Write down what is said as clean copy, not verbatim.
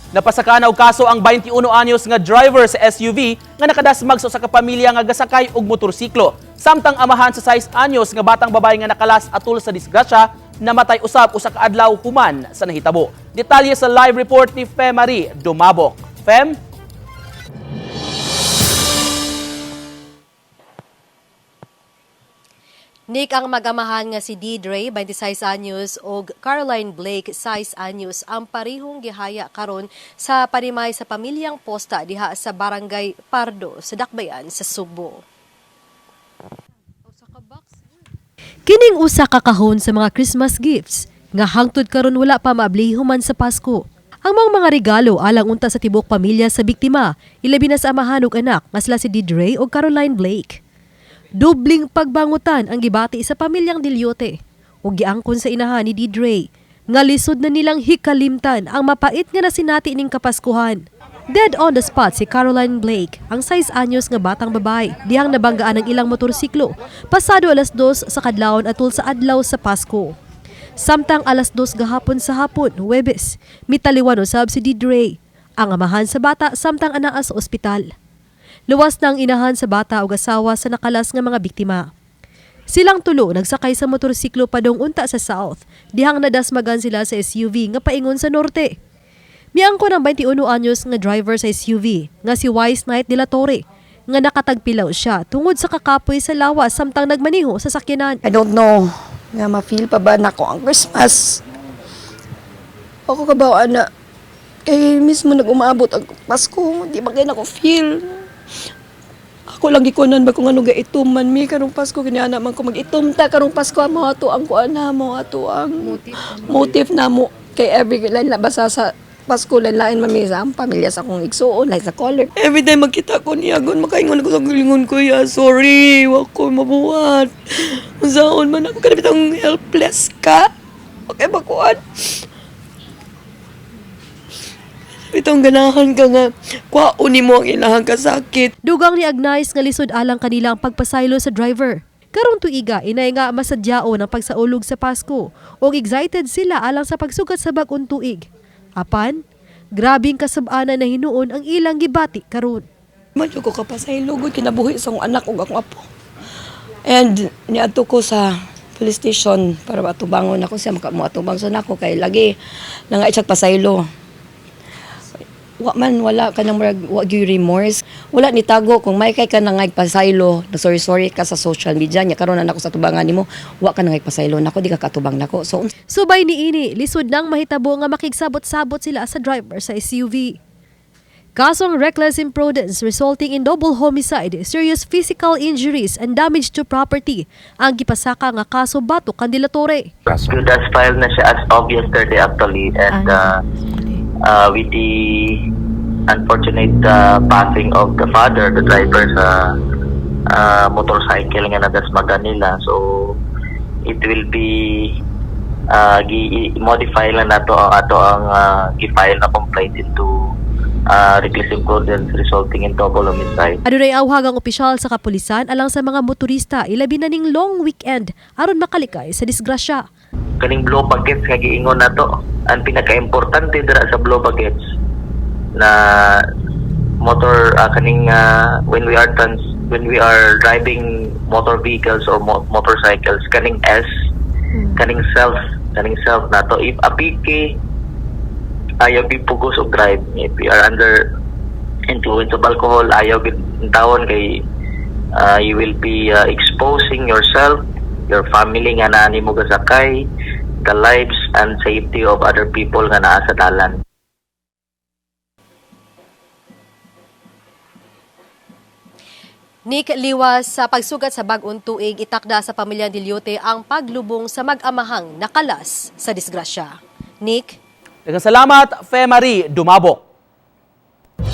Napasaka og kaso ang 21 anyos nga driver sa SUV nga nakadasmag sa usa ka pamilya nga gasakay og motorsiklo. Samtang amahan sa 6 anyos nga batang babae nga nakalas atul sa disgrasya, namatay usab usa ka adlaw human sa nahitabo. Detalye sa live report ni Femari Dumabok. Fem? Nick, ang mag-amahan nga si Deidre, 26 anyos, og Caroline Blake, 6 anyos, ang parihong gihaya karon sa panimay sa pamilyang posta diha sa Barangay Pardo sa Dakbayan sa Sugbo. Kining usa ka kahon sa mga Christmas gifts nga hangtod karon wala pa maablihi human sa Pasko. Ang mga regalo alang unta sa tibuok pamilya sa biktima, ilabi na sa amahan ug anak nga sila si Deidre ug Caroline Blake. Dubling pagbangutan ang gibati sa pamilyang Dilyote ug giangkon sa inahan ni Deidre nga lisod na nilang hikalimtan ang mapait nga nasinati ning Kapaskuhan. Dead on the spot si Caroline Blake, ang 6 anyos nga batang babae, dihang nabanggaan ang ilang motorsiklo pasado 2:00 sa kadlawon atul sa adlaw sa Pasko. Samtang 2:00 gahapon sa hapon, Huwebes, mitaliwan usab si Deidre, ang amahan sa bata, samtang anaa sa ospital. Luwas na ang inahan sa bata ug asawa sa nakalas nga mga biktima. Silang tulo nagsakay sa motorsiklo padung unta sa south, dihang nadasmagan sila sa SUV nga paingon sa norte. Miangko ng 21 anyos nga driver sa SUV nga si Wise Knight de la Torre nga nakatagpilaw siya tungod sa kakapoy sa lawas samtang nagmaniho sa sakyanan. I don't know nga ma-feel pa ba nako ang Christmas. Ako kabaw ana kay mismo nag-umabot ang Pasko, di ba kay nako feel. Ako lang gikunan ba kung ano ga itom man mi karong Pasko, kini man ko mag-itom ta karong Pasko, mo ato ang kuan na mo ato ang motive na mo kay every lain na basa sa Pasko, lain man mi sa ang pamilya sa akong igsuon, like sa color. Every time magkita ko niya gon makaingon ako sa gilingon ko ya, sorry, wa ko mabuhat. Unsaon man ako kada bitang helpless ka. Okay ba kuan? Bitong ganahan ka nga kwaon nimo ang ilahang kasakit. Dugang ni Agnes nga lisod alang kanila ang pagpasaylo sa driver. Karong tuiga, inay nga masadyaon ang pagsaulog sa Pasko ug excited sila alang sa pagsugat sa bag-ong tuig. Apan, grabing kasab-anan na hinuon ang ilang gibati karon. Man ko kapasaylo gud kinabuhi sa akong anak ug akong apo. And niadto ko sa police station para matubangon ako siya, makamuatubang sa nako kay lagi nangay siya pasaylo. Wa man, wala ka nang murag wa gyud remorse. Wala ni tago kung may kay ka nangay pasaylo, na sorry sorry ka sa social media nya karon na nako sa tubangan nimo, wa ka nangay pasaylo nako, di ka katubang nako. So Subay ni ini, lisod nang mahitabo nga makigsabot-sabot sila sa driver sa SUV. Kasong reckless imprudence resulting in double homicide, serious physical injuries and damage to property ang gipasaka nga kaso batok kan de la Torre. Good as filed na siya as of yesterday actually, and with the unfortunate passing of the father, the driver sa motorcycle nga nadasmagan nila. So it will be gi-modify lang nato ang ato ang gi-file na complaint into reckless imprudence resulting in double homicide. Adunay awhag ang opisyal sa kapulisan alang sa mga motorista, ilabi na ning long weekend, aron makalikay sa disgrasya. Kaning blow buckets nga giingon nato, ang pinakaimportante dira sa blow buckets na motor, kaning when we are driving motor vehicles or motorcycles, kaning S, kaning self nato, if apike ayaw gyud pugos og drive. If we are under influence of alcohol, ayaw gyud tawon kay you will be exposing yourself, your family nga naa nimo gasakay, the lives and safety of other people nga naa sa dalan. Nick, liwas sa pagsugat sa bag-ong tuig, itakda sa pamilya Dilyote ang paglubong sa mag-amahang nakalas sa disgrasya. Nick? Daghang salamat, Femari Dumabok.